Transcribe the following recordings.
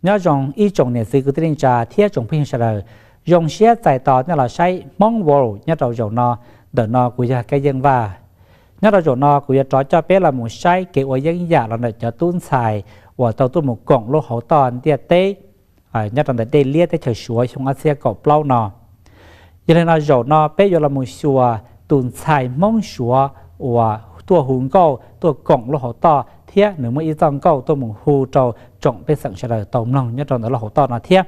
Nyob zoo ib tsoom niam txiv kwv tij neej tsa thiab tsoom phooj ywg sawv daws, zoo siab txais tos nej los saib Hmoob World nyob rau zaum no. Ntawm no kuv yog Kab Yeej Vaj. Nyob rau zaum no kuv yuav rov coj peb los mus saib kev ua yeeb yam los ntawm cov tub ntxhais uas tau tuaj mus koom lub hauv toj ntiaj teb nyob rau ntawm Dej Liab teb chaws Suav xyoo ob txhiab kaum plaub no. Yog li no zaum no peb yuav los mus xyuas tus ntxhais Hmoob Suav uas tuaj hu nkauj tuaj koom lub hauv toj thiab nws muaj ib txoj nkauj tuaj mus hu rau tsoom pej xeem sawv daws tau mloog nyob rau ntawm lub hauv toj no thiab.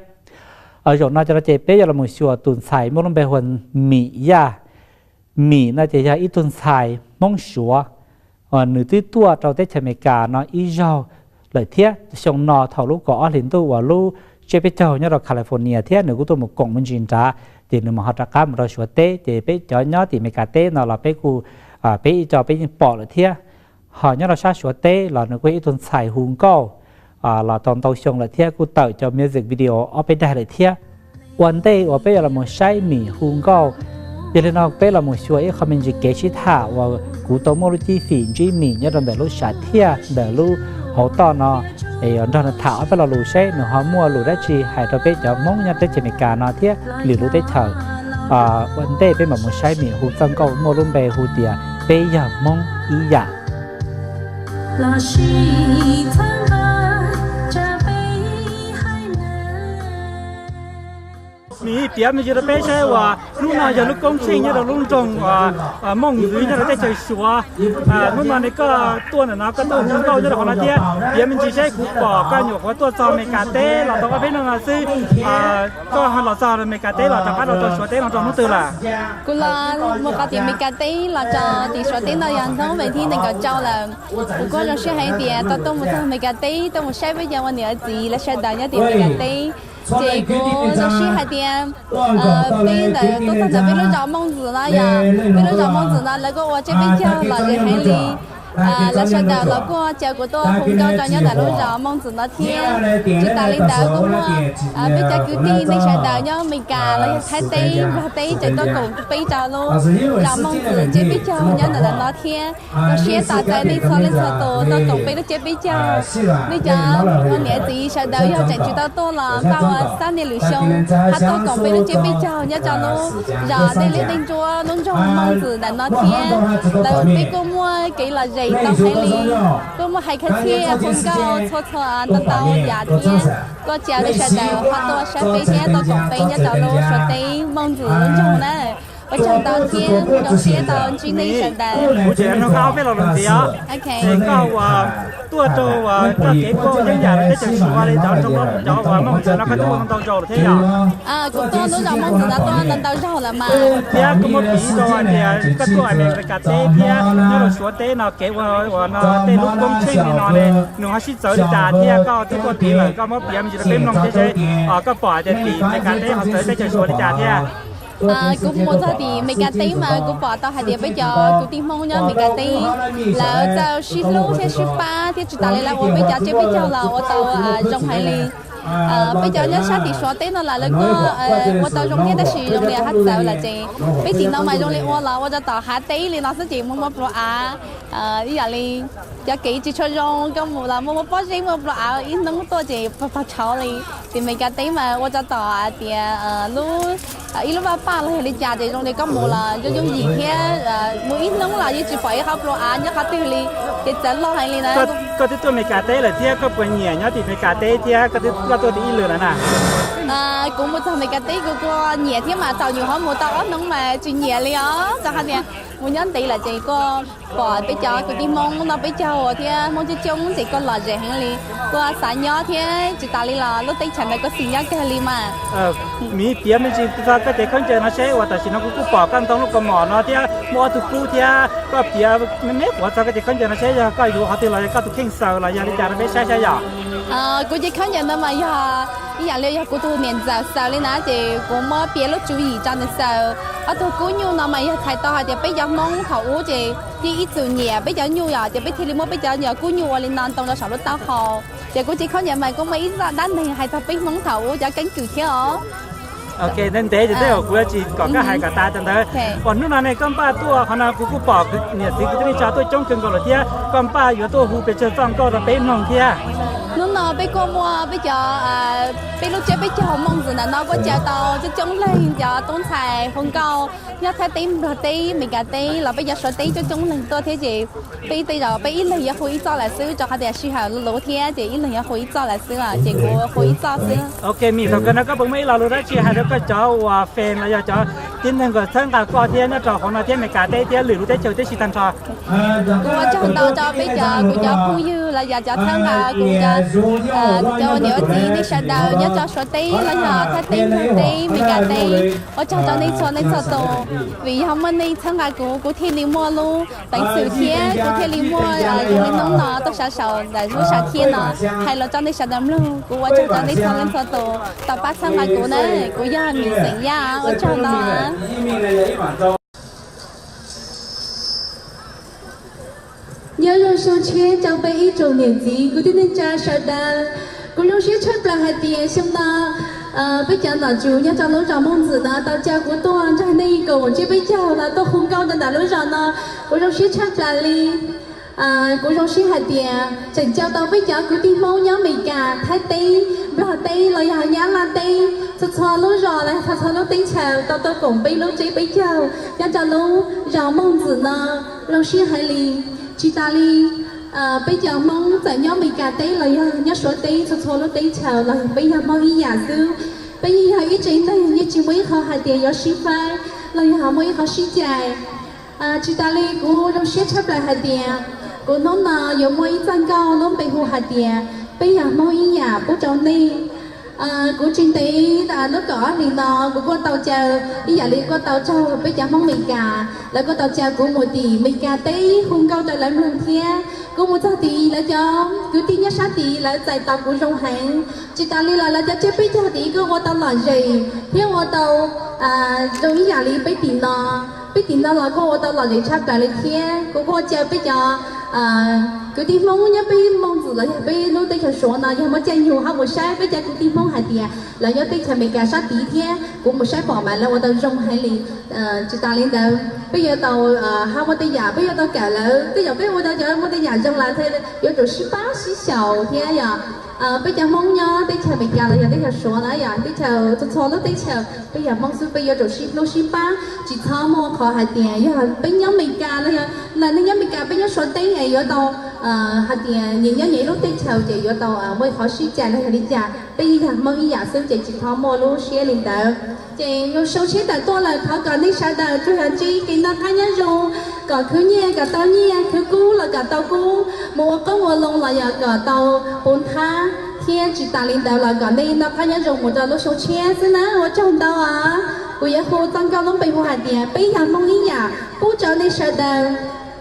Zaum no cov no ces peb yuav los mus xyuas tus ntxhais muaj lub npe hu ua Mim Yaj. Mim no ces yog ib tug ntxhais Hmoob Suav, nws twb tuaj rau teb chaws Amelikas no ib zaug lawm thiab. Xyoo no thaum lub kaum ob hlis ntuj uas lub tsiab peb caug nyob rau California thiab nws kuj tuaj mus koom me ntsis nrad, ces nws mam ho rov qab mus rau Suav teb. Ces peb cov nyob tim Amelikas teb no los peb kuj, peb ib co peb yeej pom lawm thiab. Ho nyob rau sab Suav teb los nws kuj yog ib tug ntxhais hu nkauj los tau ntau xyoo lawm thiab kuj tawm cov music video ob peb daim lawm thiab. Ua ntej uas peb yuav los mus saib Mim hu nkauj, yog li no peb los mus xyuas ib qho me ntsis kev sib tham uas kuv tau muaj lub cib fim ntsib Mim nyob rau ntawm lub sam thiaj ntawm lub hauv toj no, es yuav nrog nws tham ob peb lo lus seb nws ho muaj lus dab tsi hais rau peb cov Hmoob nyob teb chaws Amelikas no thiab lwm lub teb chaws. Ua ntej peb mam mus saib Mim hu txoj nkauj muaj lub npe hu tias Peb yog Hmoob ib yam. Mim, piav me ntsis rau peb saib uas hnub no yog lub koob tsheej nyob rau lub nroog Mooj Ntxwv nyob rau teb chaws Suav. Hnub no ne koj tuaj ntawm no koj tuaj hu nkauj nyob rau qhov no thiab, piav me ntsis saib kuv pom koj nyuam qhuav tuaj txog Amelikas teb los tau ob peb hnub no xwb. Koj los txog Amelikas teb los rov qab los rau Suav teb no tau hnub twg lawm? Kuv los mus qhov tim Amelikas teb los rau tim Suav teb no yog hnub vas thib nees nkaum rau lawm. Kuv kuj zoo siab hais tias tau tuaj mus txog Amelikas teb tuaj mus saib peb cov ua niam ua txiv lawv sawv daws nyob tim Amelikas teb. Ces kuv zoo siab hais tias peb ntawm tuaj txog ntawm peb lub zos Mooj Ntxwv no yog peb lub zos Mooj Ntxwv no lawv kuj ua tsiab peb caug lom zem heev li. Lawv sawv daws los kuj caw kuv tuaj hu nkauj rau nyob ntawm lub zos Mooj Ntxwv no thiab. Tsis tas li ntawd kuj muaj peb cov kwv tij neej sawv daws nyob Amelikas los yog Thaib teb, Nplog teb tseem tuaj koom peb rau lub zos Mooj Ntxwv tsiab peb caug nyob ntawm no thiab. Zoo siab tos txais nej txhua leej txhua tus tuaj koom peb lub tsiab peb caug. Nej cov ua niam txiv sawv daws yog tseem tsis tau tuaj los npaj ua xab niaj lwm xyoo ho tuaj koom peb lub tsiab peb caug nyob rau lub zos Dej Liab Dej Ntsuab lub nroog Mooj Ntxwv ntawm no thiab. Lawv peb kuj muaj kev lom zem ntau heev li, kuj muaj hais khawv txhiaj hu nkauj txhua txhua ntau ntau yam thiab. Kuj caw nej sawv daws ho tuaj saib peb thiab tuaj koom peb nyob rau lub Suav teb Mooj Ntxwv lub nroog na. Ua tsaug ntau thiab zoo siab tau ntsib nej sawv daws. Kuv tseem nug koj ob peb lo lus ntxiv os. Es koj ua tuaj rau koj kev ua yeeb yam rau teb chaws Suav li cov nroog, cov uas Mooj Ntxwv no koj twb ua ntau zaus lawm thiab yom? Kuv tuaj lub zos Mooj Ntxwv no tuaj ntau ntau zaug lawm mas. Thiab koj muab piv rau hais tias koj tuaj Amelikas teb thiab nyob rau Suav teb no kev ua, uas no tej lub koob tsheej li no ne, nws ho sib txawv li cas thiab koj twb tuaj tid lawm koj muab piav me ntsis rau peb mloog thiab seb koj pom hais tias tim Amelikas teb ho txawv teb chaws Suav li cas thiab? Kuv mus txog tim Amelikas teb mas kuv pom tau hais tias peb cov kwv tij Hmoob nyob Amelikas teb lawv txawj sib hlub thiab sib pab thiab tsis tas li lawv ua peb cov tsiab peb caug los ua tau zoo heev li. Peb cov nyob sab tim Suav teb no lawv kuj ua tau zoo thiab tab sis zoo li hab txawv lawm ces peb tim no mas zoo li ua los ua rau tom hav teb li no xwb ces muaj muaj plua av. Ib yam li cov kev tsis tshua zoo, koj mus los muaj muaj pob zeb muaj plua av ib hnub tuaj ces pag pag tshauv li. Tim Amelikas teb mas ua rau tom hais tias lub ib lub vaj paj los yog li cas ces zoo li koj mus los yooj yooj yim thiab mus ib hnub los yeej tsis pom ib qhov plua av nyob qhov twg li, ces txawv loj heev li na. Koj twb tuaj Amelikas teb lawm thiab koj puas nyiam nyob tim Amelikas teb thiab koj twb tuaj tau ib lwm lawm na? Kuv mus txog Amelikas teb kuv kuj nyiam thiab mas thaum nyuam qhuav mus tau ob hnub mas tsis nyiam li os, rau qhov tias mus nyob ntev lawm ces kuj pom peb cov kwv tij Hmoob noj peb caug thiab Hmoob coob coob ces kuj lom zem heev li, kuj xav nyob thiab tsis tas li los lub teb chaws ntawd kuj xis nyob kawg li mas. Miv, piav me ntsis txog koj cev khaub ncaws no seb uas tam sim no kuv kuj pom koj ntoo lub kaus mom no thiab muaj ob tug kub thiab koj piav me me quav txog koj cev khaub ncaws no seb yog koj yuav qhov twg los yog koj tus kheej xaws los yog li cas rau peb saib saib yom. Kuv cev khaub ncaws no mas yog ib yam li yog kuv tus niam ntxawm xaws li na ces kuv muab piav lub tswv yim rau nws xaws. Ob tug kub nyuj no mas yog txhais tau hais tias peb cov Hmoob thaum ub ces yeej ib txwm nyiam peb cov nyuj yom, ces peb thiaj li muab peb cov kub nyuj ua li no ntoo rau saum lub taub hau. Ces kuv cev khaub ncaws mas kuj muaj ib zaj dab neeg hais txog peb Hmoob thaum ub cov keeb kwm thiab os. Ok, ntev ntev ces tej zaum kuv yuav tsis kom koj hais kom tas rau ntawd. Uas hnub no ne koj npaj tuaj qhov no kuv kuj pom niam txiv kwv tij neej tsa tuaj coob kawg nkaus lawm thiab, koj npaj yuav tuaj hu pes tsawg txoj nkauj rau peb mloog thiab? Hnub no peb kuj muaj peb cov, peb lub tsiab peb caug Hmoob Ntxwm ntawm no kuj caw tau coob coob leej cov tub ntxhais hu nkauj nyob Thaib teb, Nplog teb, Meskas teb los peb cov Suav teb coob coob leej tuaj thiab ces peb tej zaum peb ib leeg yuav hu ib txoj lawm xwb, rau qhov tias sij hawm luv thiab ces ib leeg yuav hu ib txoj lawm xwb ces kuv hu ib txoj xwb. Ok, Mim, thaum kawg no koj puas muaj ib lo lus dab tsi hais rau koj cov uas fans los yog cov tib neeg uas txhawb nqa koj thiab nyob rau hauv no thiab Meskas teb thiab lwm lub teb chaws tib si tag nrho? Kuv ua tsaug ntau rau peb cov, kuv cov phooj ywg los yog cov txhawb nqa kuv, cov ua niam ua txiv nej sawv daws nyob rau Suav teb los yog Thaib teb, Nplog teb, Meskas teb. Ua tsaug rau nej txhua leej txhua tus, vim yog muaj nej txhawb nqa kuv, kuv thiaj li muaj lub peev xwm thiab kuv thiaj li muaj zoo li hnub no tuaj sawv saum ntawm lub sam thiaj no hais los rau nej sawv daws mloog. Kuv ua tsaug rau nej txhua leej txhua tus tau pab txhawb nqa kuv na. Kuv yog Mim xeem Yaj, ua tsaug ntau. Nyob zoo xyoo tshiab rau peb ib tsoom niam txiv kwv tij neej tsa sawv daws. Kuv zoo siab tshaj plaws hais tias xyoo no peb cov nom tswv nyob rau lub zos Hmoob Ntxwm no tau caw kuv tuaj nrog nej koom tsiab peb caug los tuaj hu nkauj rau ntawm lub zos no. Kuv zoo siab tshaj plaws li. Kuv zoo siab hais tias tseem caw tau peb cov kwv tij Hmoob nyob Meskas, Thaib teb, Nplog teb los yog Nyab Laj teb, txhua txhua lub zos los txhua txhua lub teb chaws tau tuaj koom peb lub tsiab peb caug nyob rau lub zos Hmoob Ntxwm no. Zoo siab heev li. Tsis tas li, peb cov Hmoob txawm nyob Meskas teb los yog nyob Suav teb, txhua txhua lub teb chaws los yog peb yog Hmoob ib yam xwb. Peb yeej yog ib tsev neeg, yeej tsis muaj ib qho hais tias yuav sib faib los yog muaj ib qho sib cais. Tsis tas li, kuv zoo siab tshaj plaws hais tias kuv hnub no yuav muaj ib txoj nkauj lub npe hu hais tias peb yog Hmoob ib yam pub rau nej. Kuv tsis ntev lub kaum ob hlis no kuv kuj tau caw, ib yam li kuj tau raug peb cov Hmoob Meskas, lawv kuj tau caw kuv mus tim Meskas teb hu nkauj rau lawv mloog thiab. Kuv mus txog tid lawv cov kwv tij nyob sab tid lawv txais tos kuv zoo heev. Tsis tas li los lawv cov tsiab peb caug tid kuj ua tau lom zem thiab ua tau zoo ib yam li peb tim no. Peb tim no los kuj ua tau lom zem tshaj plaws li thiab. Kuv kuj caw peb cov kwv tij Hmoob nyob peb Hmoob Ntxwm los yog peb lub teb chaws Suav no yog muaj caij nyoog ho mus saib peb cov kwv tij Hmoob hais tias lawv nyob teb chaws Amelikas sab tid thiab kuv mus saib pom mas lawv ua tau zoo heev li. Tsis tas li ntawd peb yuav tau ho muaj tej yam peb yuav tau kawm lawv, tej zaum peb ua tau cov muaj tej yam zoo lawm thiaj yuav tsum sib pab sib xyaum thiab yom. Peb cov Hmoob nyob teb chaws Amelikas los yog teb chaws Suav na yom, teb chaws txhua txhua lub teb chaws peb yog Hmoob xwb peb yuav tsum sib hlub sib pab, tsis txhob muaj qhov hais tias yog peb nyob Amelikas los yog nej nyob Amelikas peb nyob Suav teb es yuav tau hais tias nyias nyob nyias ib lub teb chaws ces yuav tau muaj qhov sib cais los yog li cas, peb yeej yog Hmoob ib yam xwb ces tsis txhob muaj lub siab li ntawd. Ces zoo siab tawm tuaj lawm, thov kom nej sawv daws tsuas yog ntsib kev noj qab nyob zoo, kom khwv nyiaj kom tau nyiaj, khwv kub los kom tau kub, mus ua qoob ua loo los yog kom tau puv nthab, thiab tsis tas li ntawd los kom nej noj qab nyob zoo mus rau lub xyoo tshiab xwb na. Ua tsaug ntau os. Kuv yuav hu txoj nkauj lub npe hu hais tias peb yog Hmoob ib yam pub rau nej sawv daws.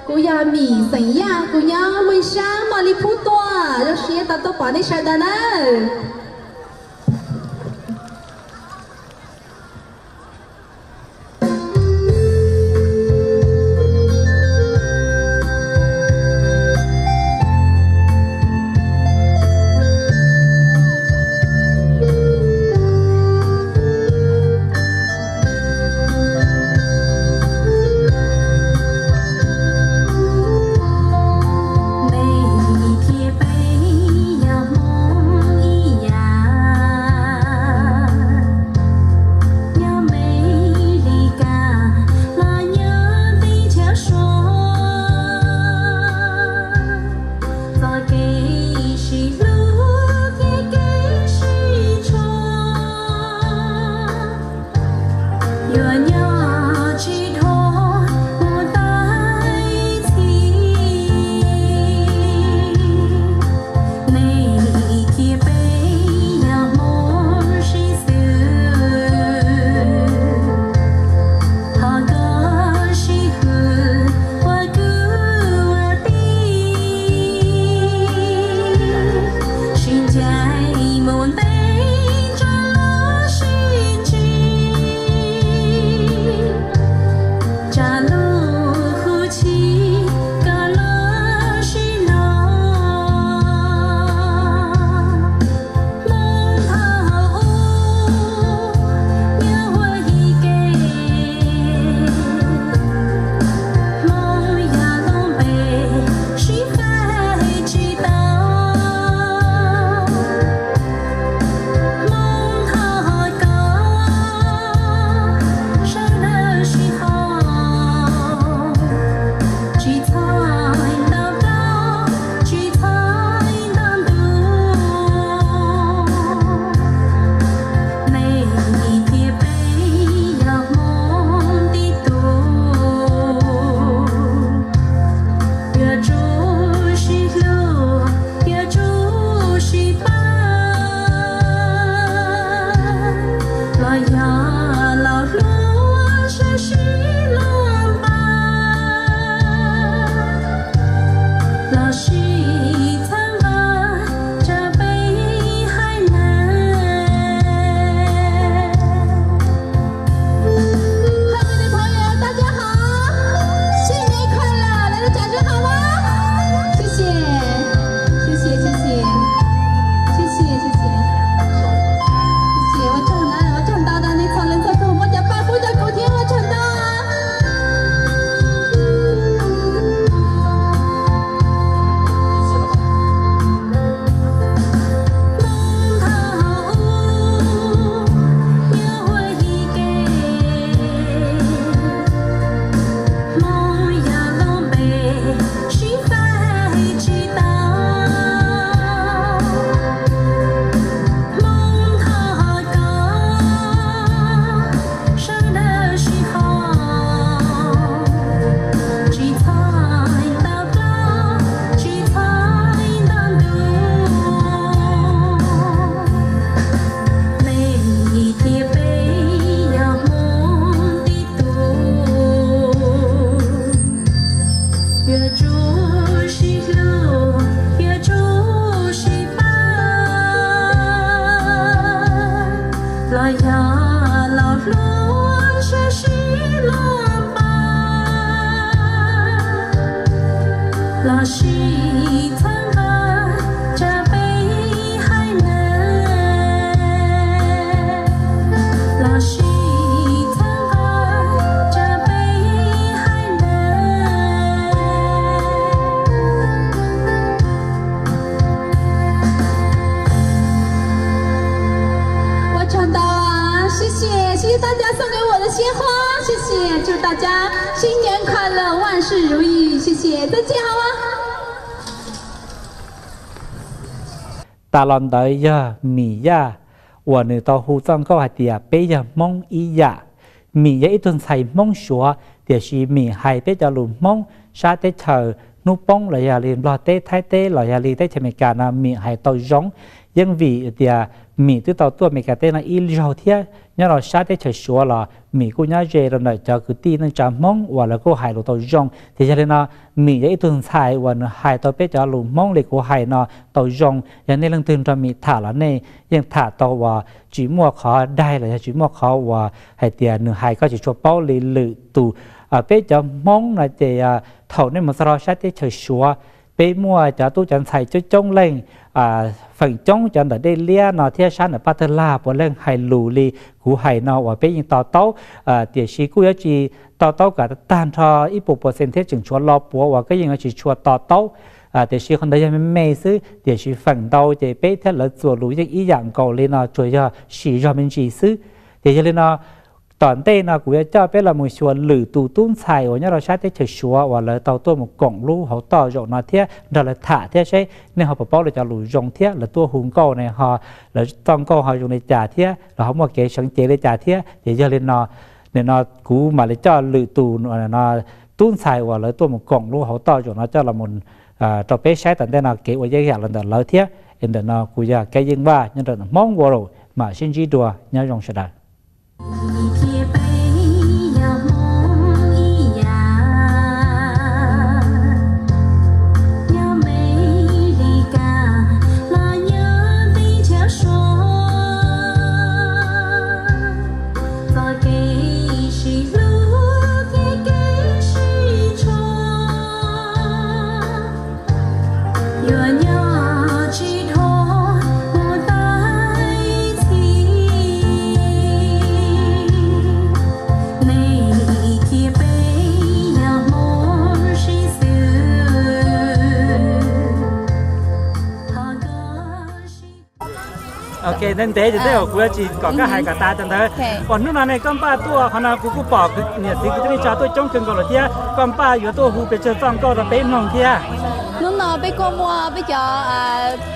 Kuv yog Mim xeem Yaj, kuv nyob Mej Sab Moj Li Phub Tuaj, zoo siab tau tuaj pom nej sawv daws na. Yuav tsum sib hlub, yuav tsum sib pab, los yog los hlub sib sib luag npaj, los sib txhawb nqa tsa peb haiv neeg, los sib txhawb nqa tsa peb haiv neeg. Ua tsaug ntau, 谢谢，谢谢大家送给我的鲜花，谢谢，祝大家新年快乐，万事如意，谢谢，再见，好吗？ Tas los ntawd yog Mim Yaj uas nws tau hu txoj nkauj hais tias peb yog Hmoob ib yam. Mim yog ib tug ntxhais Hmoob Suav, tiam sis Mim hais peb cov lus Hmoob sab teb chaws hnub poob los yog li Nplog teb, Thaib teb los yog li teb chaws Amelikas no Mim hais tau zoo. Yeej vim tias Mim twb tau tuaj Amelikas teb no ib zaug thiab, nyob rau sab teb chaws Suav los Mim kuj nyob ze rau ntawm cov kwv tij neej tsa Hmoob uas lawv kuj hais lus tau zoo. Ces yog li no, Mim yog ib tug ntxhais uas nws hais tau peb cov lus Hmoob li kuv hais no tau zoo. Yog nej leej twg nrog Mim tham los nej yeej tham tau uas tsis muaj qhov daig los yog tsis muaj qhov uas hais tias nws hais koj tsis tshua paub li lwm tus. Peb cov Hmoob no ces thaum nej mus txog rau sab teb chaws Suav, peb muaj cov tub cov ntxhais coob coob leej, feem coob cov ntawm Dej Liab no thiab sab ntawm Paj Tawg Lag puav leej hais lus li kuv hais no uas peb yeej to taub, tiam sis kuj yuav tsis to taub kom tag nrho ib puas percent thiab tseem tshuav lo puav uas koj yeej yuav tsis tshua to taub. Tiam sis qhov ntawd yog me me xwb, tiam sis feem ntau ces peb thiab lawv txuas lus yeej ib yam nkaus li no, tsuas yog sim zog me ntsis xwb. Ces yog li no, tom ntej no kuv yuav coj peb los mus xyuas lwm tus tub ntxhais uas nyob rau sab teb chaws Suav uas lawv tau tuaj mus koom lub hauv toj zaum no thiab nrog lawv tham thiab seb nej ho puas paub lawv cov lus zoo thiab lawv tuaj hu nkauj ne ho lawv txoj nkauj ho zoo li cas thiab lawv ho muaj kev seev cev li cas thiab. Ces yog li no, nim no kuv mam li coj lwm tus tub ntxhais uas lawv tuaj mus koom lub hauv toj zaum no coj los rau peb saib tom ntej no kev ua yeeb yam los ntawm lawv thiab. Es ntawm no kuv yog Kab Yeej Vaj nyob rau ntawm Hmoob World, mam sib ntsib dua, nyob zoo sawv daws. Ok, ntev ntev ces tej zaum kuv yuav tsis kom koj hais kom tas tas ntawd. Uas hnub no ne koj npaj tuaj qhov no kuv kuj pom niam txiv kwv tij neej tsa tuaj coob kawg nkaus lawm thiab, koj npaj yuav tuaj hu pes tsawg txoj nkauj rau peb mloog thiab? Hnub no peb kuj muaj peb cov,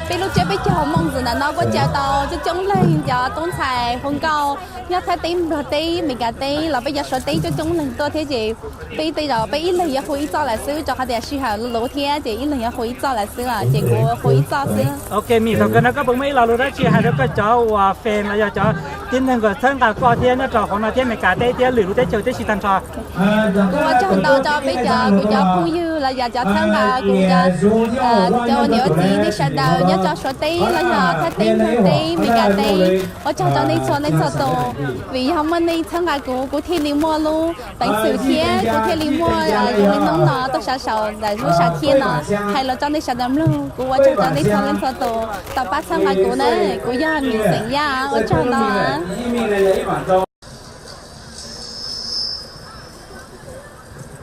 peb lub tsiab peb caug Hmoob Ntxwv ntawm no kuj caw tau coob coob leej cov tub ntxhais hu nkauj nyob Thaib teb, Nplog teb, Meskas teb los peb cov Suav teb coob coob leej tuaj thiab ces peb tej zaum peb ib leeg yuav hu ib txoj lawm xwb, rau qhov tias sij hawm luv thiab ces ib leeg yuav hu ib txoj lawm xwb, ces kuv hu ib txoj xwb. Ok, Mim, thaum kawg no koj puas muaj ib lo lus dab tsi hais rau koj cov uas fans los yog cov tib neeg uas txhawb nqa koj thiab nyob rau hauv no thiab Meskas teb thiab lwm lub teb chaws tib si tag nrho? Kuv ua tsaug ntau rau peb cov, kuv cov phooj ywg los yog cov txhawb nqa kuv, cov ua niam ua txiv nej sawv daws nyob rau Suav teb los yog Thaib teb, Nplog teb, Meskas teb. Ua tsaug rau nej txhua leej txhua tus, vim yog muaj nej txhawb nqa kuv, kuv thiaj li muaj lub peev xwm thiab kuv thiaj li muaj zoo li hnub no tuaj sawv saum ntawm lub sam thiaj no hais los rau nej sawv daws mloog. Kuv ua tsaug rau nej txhua leej txhua tus tau pab txhawb nqa kuv na. Kuv yog Mim xeem Yaj, ua tsaug ntau.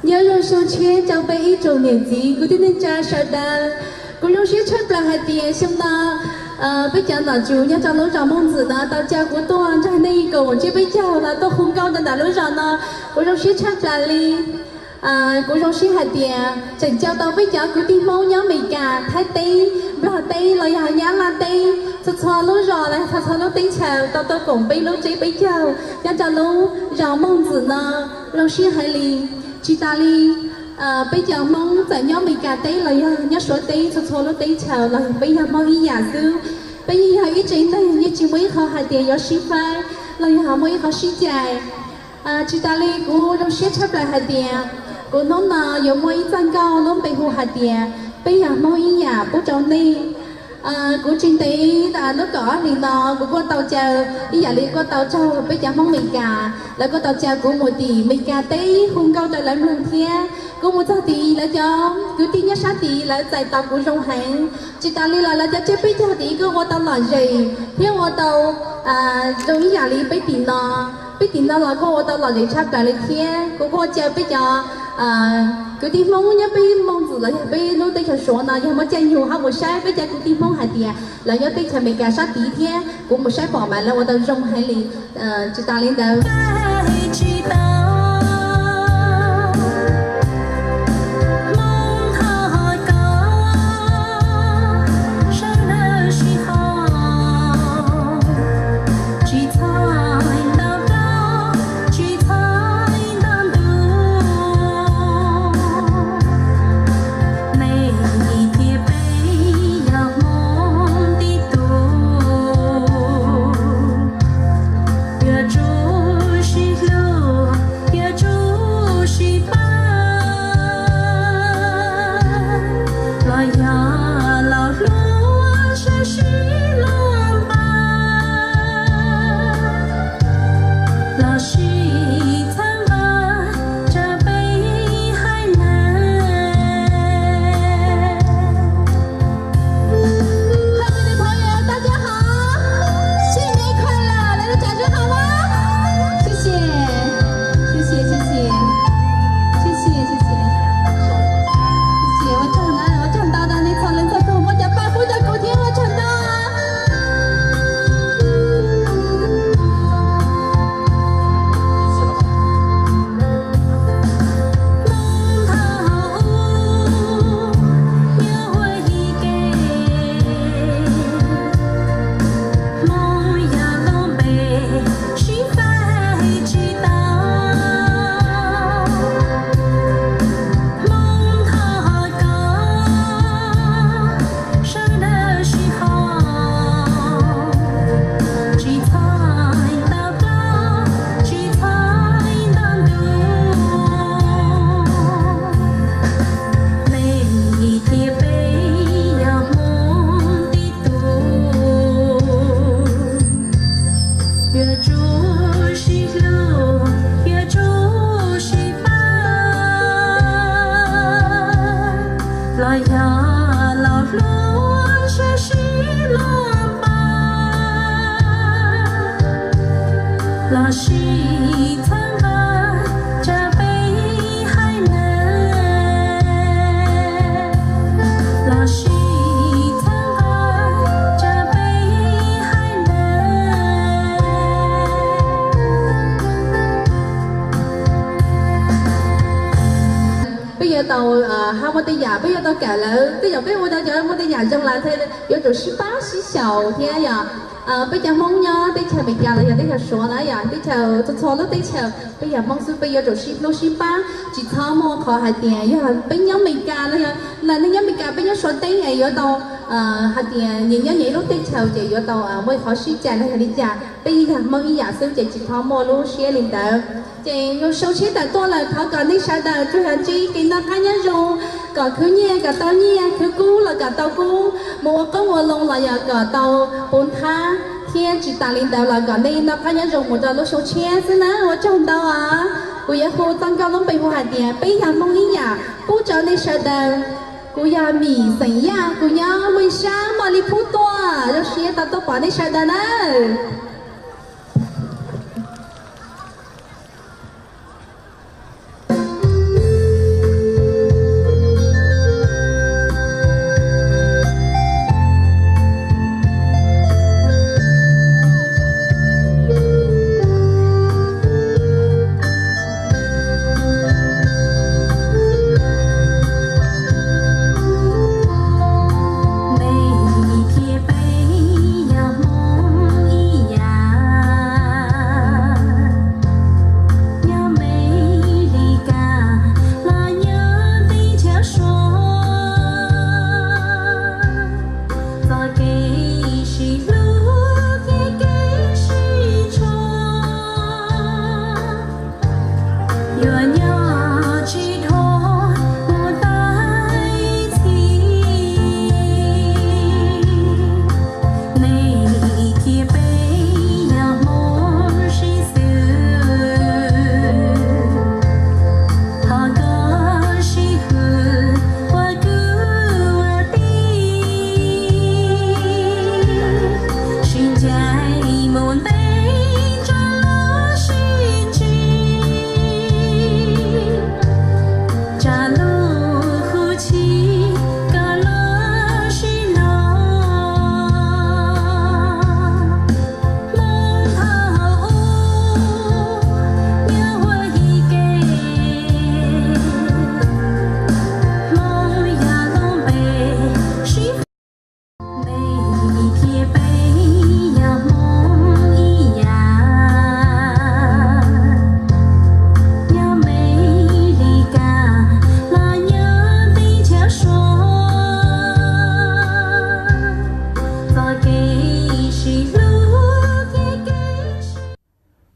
Nyob zoo xyoo tshiab rau peb ib tsoom niam txiv kwv tij neej tsa sawv daws. Kuv zoo siab tshaj plaws hais tias xyoo no peb cov nom tswv nyob rau lub zos Mooj Ntxwm no tau caw kuv tuaj nrog nej koom tsiab peb caug los tuaj hu nkauj rau ntawm lub zos no. Kuv zoo siab tshaj plaws li. Kuv zoo siab hais tias tseem caw tau peb cov kwv tij Hmoob nyob Meskas, Thaib teb, Nplog teb los yog Nyab Laj teb, txhua txhua lub zos los yog txhua txhua lub teb chaws tau tuaj koom peb lub tsiab peb caug nyob rau lub zos Mooj Ntxwm no. Zoo siab heev li. Tsis tas li, peb cov Hmoob txawm nyob Meskas teb los yog nyob Suav teb, txhua txhua lub teb chaws los yog peb yog Hmoob ib yam xwb. Peb yeej yog ib tsev neeg, yeej tsis muaj ib qho hais tias yuav sib faib los yog muaj ib qho sib cais. Tsis tas li kuv zoo siab tshaj plaws hais tias Kuv hnub no yuav muaj ib txoj nkauj lub npe hu hais tias peb yog Hmoob ib yam pub rau nej. Kuv tsis ntev lub kaum ob hlis no kuv kuj tau caw ib yam li kuj tau raug peb cov Hmoob Meskas, lawv kuj tau caw kuv mus tim Meskas teb hu nkauj rau lawv mloog thiab. Kuv mus txog tid lawv cov kwv tij nyob sab tid lawv txais tos kuv zoo heev. Tsis tas li los lawv cov tsiab peb caug tid kuj ua tau lom zem thiab ua tau zoo ib yam li peb tim no. Peb tim no los kuj ua tau lom zem tshaj plaws li thiab. Kuv kuj caw peb cov kwv tij Hmoob nyob peb Moos Txwm los yog peb lub teb chaws Suav no yog muaj caij nyoog ho mus saib peb cov kwv tij Hmoob hais tias lawv nyob teb chaws Amelikas sab tid thiab. Kuv mus saib pom mas lawv ua tau zoo heev li. Tsis tas li ntawd, tsis tau Hmoob thov ko sawv daws sib ho, tsis txhob ntau rau, tsis txhob ntau ntu. Nej thiab peb yog Hmoob tib tug, yuav tsum sib hlub, yuav tsum sib pab, los yog los hlub sib sib luag npaj, los sis txhawb nqa tsam peb haiv neeg. 各位朋友，大家好，新年快乐！来，掌声好吗？谢谢，谢谢，谢谢，谢谢，谢谢，谢谢，ua tsaug ntau, ua tsaug ntau rau nej txhua leej txhua tus muab cov paj pub rau kuv thiab, ua tsaug ntau. Hmoob thov ub, nyob huab hib ke, Hmoob yog lub npe sib faib tsis tau. Hmoob thov ko sawv daws sib ho, tsis txhob ntau plaub, tsis txhob ntau ntu. Nej thiab peb yog Hmoob tib tug, yuav tsum sib hlub, yuav tsum sib pab, los yog los hlub sib sib luag npaj, los sis txhawb nqa tsam peb haiv neeg, los sis txhawb nqa tsam peb haiv neeg. Peb yuav tau hab muaj tej yam peb yuav tau kawm lawv, tej zaum peb ua tau cov muaj tej yam zoo lawm thiab yuav tsum sib pab sib xyaum thiab yom. Peb cov Hmoob nyob teb chaws Amelikas los yog teb chaws Suav na yom, teb chaws txhua txhua lub teb chaws peb yog Hmoob xwb peb yuav tsum sib hlub sib pab, tsis txhob muaj qhov hais tias yog peb nyob Amelikas los yog nej nyob Amelikas peb nyob Suav teb es yuav tau hais tias nyias nyob nyias ib lub teb chaws ces yuav tau muaj qhov sib cais los yog li cas. Peb yeej yog Hmoob ib yam xwb ces tsis txhob muaj lub siab li ntawd. Ces zoo siab tawm tuaj lawm, thov kom nej sawv daws tsuas yog ntsib kev noj qab nyob zoo, kom khwv nyiaj kom tau nyiaj, khwv kub los kom tau kub, mus ua qoob ua loo los yog kom tau puv nthab, thiab tsis tas li ntawd los kom nej noj qab nyob zoo mus rau lub xyoo tshiab xwb na. Ua tsaug ntau os. Kuv yuav hu txoj nkauj lub npe hu hais tias peb yog Hmoob ib yam pub rau nej sawv daws. Kuv yog Mim xeem Yaj, kuv nyob Mej Sab Maj Li Phub tuaj, zoo siab tau tuaj pom nej sawv daws na. Nej thiab peb yog Hmoob ib yam.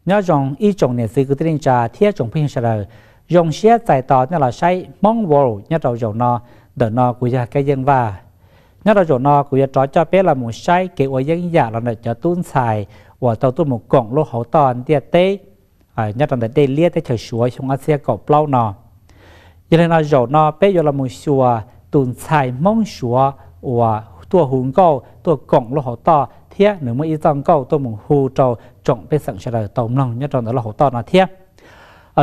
Nyob zoo ib tsoom niam txiv kwv tij neej tsa thiab tsoom phooj ywg sawv daws, zoo siab txais tos nej los saib Hmoob World nyob rau zaum no. Ntawm no kuv yog Kab Yeej Vaj. Nyob rau zaum no kuv yuav rov coj peb los mus saib kev ua yeeb yam los ntawm cov tub ntxhais uas tau tuaj mus koom lub hauv toj ntiaj teb nyob rau ntawm dej liab teb chaws Suav xyoo ob txhiab kaum plaub no. Yog li no zaum no peb yuav los mus xyuas tus ntxhais Hmoob Suav uas tuaj hu nkauj tuaj koom lub hauv toj thiab nws muaj ib txoj nkauj tuaj mus hu rau tsoom pej xeem sawv daws tau mloog nyob rau ntawm lub hauv toj no thiab.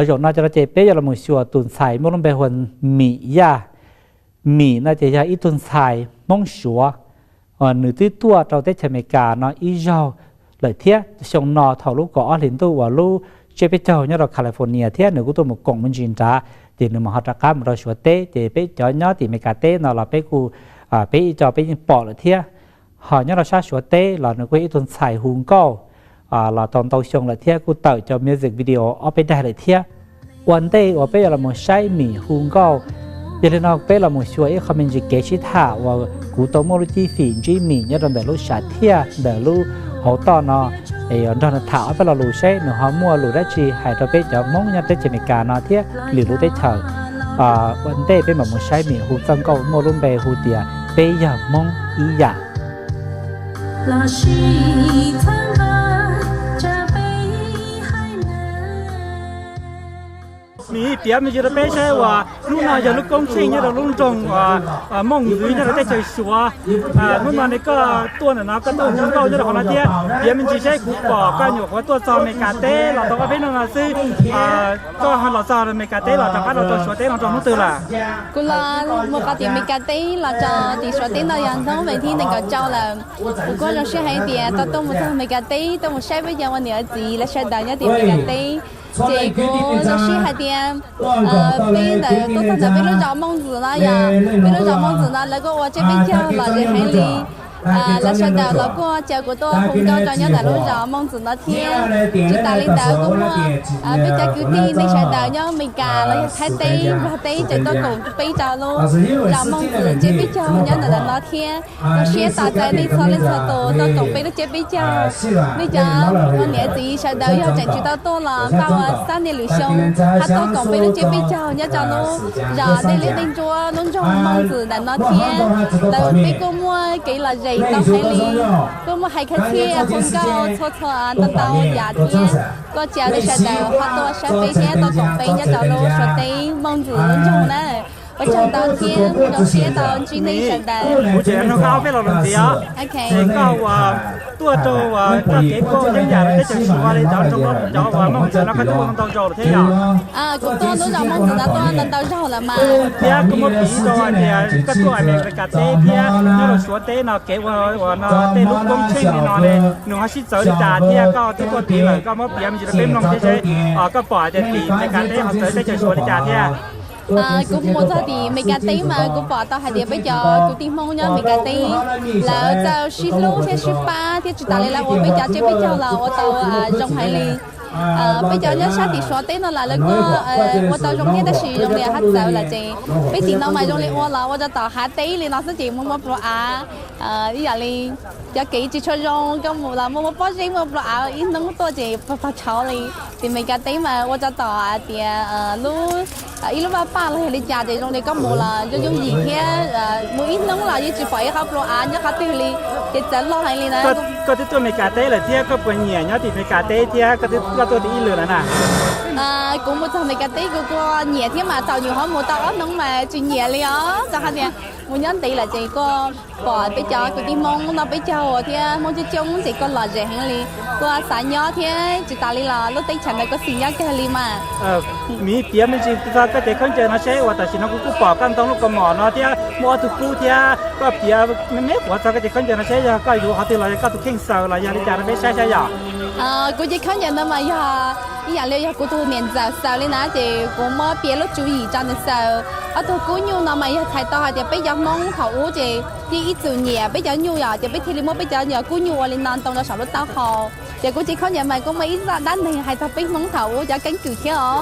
Zaum no cov no ces peb yuav los mus xyuas tus ntxhais muaj lub npe hu ua Mim Yaj. Mim no ces yog ib tug ntxhais Hmoob Suav, nws twb tuaj rau teb chaws Amelikas no ib zaug lawm thiab. Xyoo no thaum lub kaum ob hlis ntuj uas lub tsiab peb caug nyob rau California thiab nws kuj tuaj mus koom me ntsis nrad, ces nws mam ho rov qab mus rau Suav teb. Ces peb cov nyob tim Amelikas teb no los peb kuj, peb ib co peb yeej pom lawm thiab. Ho nyob rau sab Suav teb los nws kuj yog ib tug ntxhais hu nkauj los tau ntau xyoo lawm thiab kuj tawm cov music video ob peb daim lawm thiab. Ua ntej uas peb yuav los mus saib Mim hu nkauj, yog li no peb los mus xyuas ib qho me ntsis kev sib tham uas kuv tau muaj lub cib fim ntsib Mim nyob rau ntawm lub sam thiaj ntawm lub hauv toj no, es yuav nrog nws tham ob peb lo lus seb nws ho muaj lus dab tsi hais rau peb cov Hmoob nyob teb chaws Amelikas no thiab lwm lub teb chaws. Ua ntej peb mam mus saib Mim hu txoj nkauj muaj lub npe hu tias Peb yog Hmoob ib yam. Mim, piav me ntsis rau peb saib uas hnub no yog lub koob tsheej nyob rau lub nroog Mooj Ntxwv nyob rau teb chaws Suav. Hnub no ne koj tuaj ntawm no koj tuaj hu nkauj nyob rau qhov no thiab, piav me ntsis saib kuv pom koj nyuam qhuav tuaj txog Amelikas teb los tau ob peb hnub no xwb. Koj los txog Amelikas teb los rov qab los rau Suav teb no rau hnub twg lawm? Kuv los mus qhov tim Amelikas teb los rau tim Suav teb no yog hnub vas thib nees nkaum rau lawm. Kuv kuj zoo siab hais tias tau tuaj mus txog Amelikas teb tuaj mus saib peb cov ua niam ua txiv lawv sawv daws nyob tim Amelikas teb. Ces kuv zoo siab hais tias peb ntawm tuaj txog ntawm peb lub zos Mooj Ntxwv no yog, peb lub zos Mooj Ntxwv no lawv kuj ua tsiab peb caug lom zem heev li. Lawv sawv daws los kuj caw kuv tuaj hu nkauj rau nyob ntawm lub zos Mooj Ntxwv no thiab. Tsis tas li ntawd kuj muaj peb cov kwv tij neej sawv daws nyob Amelikas los yog Thaib teb, Nplog teb tseem tuaj koom peb rau lub zos Mooj Ntxwv tsiab peb caug nyob ntawm no thiab. Zoo siab tos txais nej txhua leej txhua tus tuaj koom peb lub tsiab peb caug. Nej cov ua niam txiv sawv daws yog tseem tsis tau tuaj los npaj ua xab niaj lwm xyoo ho tuaj koom peb lub tsiab peb caug nyob rau lub zos dej liab dej ntsuab lub nroog Mooj Ntxwv ntawm no thiab. Lawv peb kuj muaj kev lom zem ntau heev li, kuj muaj hais khawv txhiaj hu nkauj txhua txhua ntau ntau yam thiab. Kuj caw nej sawv daws ho tuaj saib peb thiab tuaj koom peb nyob rau lub Suav teb Mooj Ntxwv lub nroog na. Ua tsaug ntau thiab zoo siab tau ntsib nej sawv daws. Kuv tseem nug koj ob peb lo lus ntxiv os. Koj ua tuaj rau koj kev ua yeeb yam rau teb chaws Suav li cov zoo, cov uas Mooj Ntxwv no koj twb ua ntau zaus lawm thiab yom? Kuv tuaj lub zos Mooj Ntxwv no tuaj ntau ntau zaug lawm mas. Thiab koj muab piv rau hais tias koj tuaj Amelikas teb thiab nyob rau Suav teb no kev ua uas no tej lub koob tsheej li no ne, nws ho sib txawv li cas thiab koj twb tuaj tid lawm koj muab piav me ntsis rau peb mloog thiab seb koj pom hais tias tim Amelikas teb ho txawv teb chaws Suav li cas thiab. Kuv mus txog tim Amelikas teb mas kuv pom tau hais tias peb cov kwv tij Hmoob nyob Amelikas teb lawv txawj sib hlub thiab sib pab thiab tsis tas li lawv ua peb cov tsiab peb caug los ua tau zoo heev li. Peb cov nyob sab tim Suav teb no los lawv kuj ua tau zoo thiab tab sis zoo li hab txawv lawm ces peb tim no mas zoo li ua los ua rau tom hav teb li no xwb ces muaj muaj plua av. Ib yam li cov kev tsis tshua zoo, koj mus los muaj muaj pob zeb muaj plua av, ib hnub tuaj ces pag pag tshauv li. Tim Amelikas teb mas ua rau tom hais tias lub ib lub vaj paj los yog li cas ces zoo li koj mus los yooj yooj yim thiab mus ib hnub los yeej tsis pom ib qhov plua av nyob qhov twg li, ces txawv loj heev li na. Koj twb tuaj Amelikas teb lawm thiab koj puas nyiam nyob tim Amelikas teb thiab koj tuaj tau ib lwm lawm na? Kuv mus txog Amelikas teb kuv kuj nyiam thiab mas thaum nyuam qhuav mus tau ob hnub mas tsis nyiam li os, rau qhov tias mus nyob ntev lawm ces kuj pom peb cov kwv tij Hmoob noj peb caug thiab Hmoob coob coob ces kuj lom zem heev li, kuj xav nyob thiab tsis tas li los lub teb chaws ntawd kuj xis nyob kawg li mas. Miv, piav me ntsis txog koj cev khaub ncaws no seb uas tam sim no kuv kuj pom koj ntoo lub kaus mom no thiab muaj ob tug kub thiab koj piav me me quav txog koj cev khaub ncaws no seb yog koj yuav qhov twg los yog koj tus kheej xaws los yog li cas rau peb saib saib yom. Kuv cev khaub ncaws ntawd mas yog ib yam li yog kuv tus niam ntxawm xaws li na ces kuv muab piav lub tswv yim rau nws xaws. Ob tug kub nyuj no mas yog txhais tau hais tias peb cov Hmoob thaum ub ces yeej ib txwm nyiam peb cov nyuj yom, ces peb thiaj li muab peb cov kub nyuj ua li no ntoo rau saum lub taub hau. Ces kuv cev khaub ncaws mas kuj muaj ib zaj dab neeg hais txog peb Hmoob thaum ub cov keeb kwm thiab os.